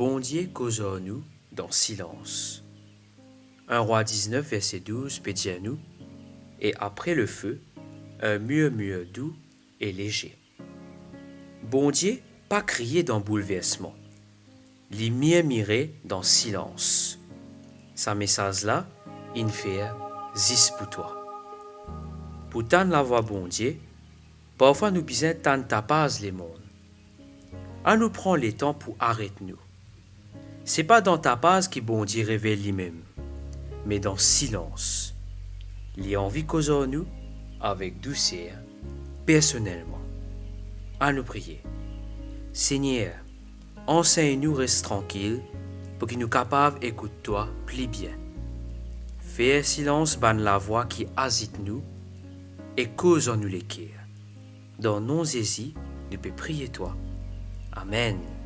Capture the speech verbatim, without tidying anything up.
Bondie koz ar nou dan silans. En Rwa diznef verse douz pe dir nou, "Et après le feu, un murmure doux et léger." Bondie pa kriye dan boulversman, li mirmire dan silans. Sa mesaz la inn fer zis pou twa. Pou tann lavwa Bondie, parfwa nou bizin tann tapaz lemonn. Anou pran letan pou aret nou. Se pa dan tapaz ki Bondie revel limem, me dan silans. Li anvi koz ar nou avek douser, personelman. Anou priye. Segner, ansegn nou res trankil pou ki nou kapav ekout twa pli bien. Fer silans bann lavwa ki azit nou e koz ar nou leker. Dan nom Zezi, nou pe priye twa. Amen.